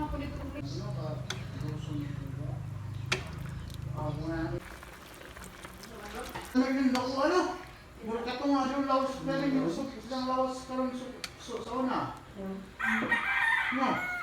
Ano ka? Ano yung naku ano? Mura ka itong ano, lawas na rin yung soup, isang lawas karon sa una. No.